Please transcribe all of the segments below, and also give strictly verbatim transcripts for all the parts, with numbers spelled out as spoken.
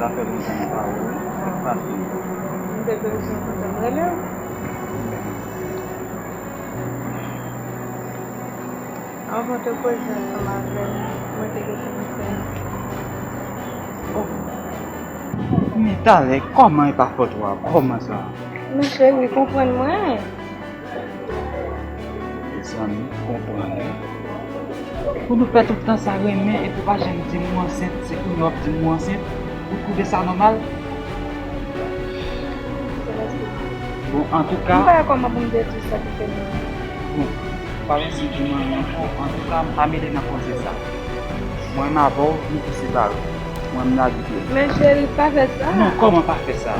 Sa fè lontan m pa wè w. Sa k pase? M te bezwen w, m te rele w. Anvan w te koze ansanm avè m, mwen te gen kòmanse. Oh. Men talè, kòman e pa fòt ou a? Kòman sa? Men cheri, konprann mwen. Mezanmi, konprann, wi. Pou nou fè tout tan sa renmen, epi w pa janm di m ou ansent, se kounye a w ap di m ou ansent, ou twouve sa nòmal? Bon, antouka. M pa wè kòman pou m te di sa ki fè m. Bon, pa bezwen di m anyen ankò. Antouka, m pa mele nan koze sa. Mwen menm avè w, nou pou separe. Mwen menm lage pye m. Men cheri, pa fè sa. Non, kòman pa fè sa?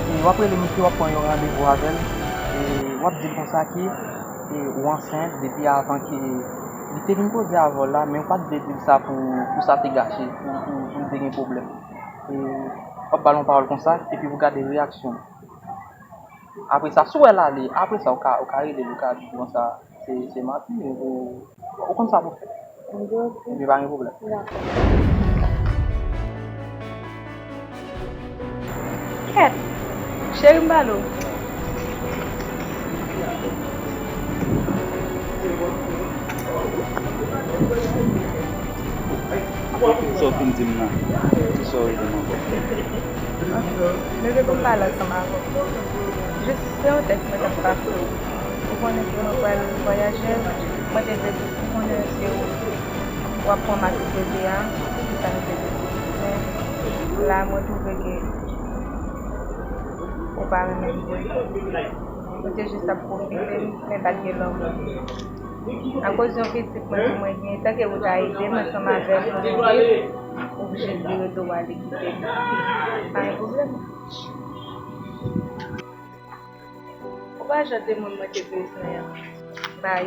E w ap rele misye, w ap pran yon randevou avè l, e w ap di l konsa ke, e, ou ansent depi avan ke li te vin koze avè w la, men ou pa t vle di l sa pou, pou sa te gache, pou, pou, pou l te gen pwoblèm. E w ap ba l yon pawòl konsa, epi pou gade reyaksyon l. Apre sa, si w wè l ale, apre sa, ou ka, ou ka rele l, ou ka di l konsa, se, se manti, ou, ou konn sa pou fè. Ebyen, pa gen pwoblèm. Dakò. Kèt! Cheri, m pale w. Sa w fin di m nan? Sa w rele m ankò? Anfen, nou te konn pale ansanm avè w. Jis se yon tès mwen t ap pase w. Ou konnen ke mwen pral vwayaje, mwen te vle di w, ou konnen se w, w ap pran m ak bebe a, se sa nou te vle di. Men la, mwen twouve ke ou pa renmen m vre. Ou te jis ap pwofite m, men pa t gen lanmou. Akoz yon pitit mwen di mwen gen, tanke ou ta ede m ansanm avè l pou l viv, ou oblije vire do w ale kite m. Pa gen pwoblèm. Ou pa jan de moun mwen te bezwen an. Bay.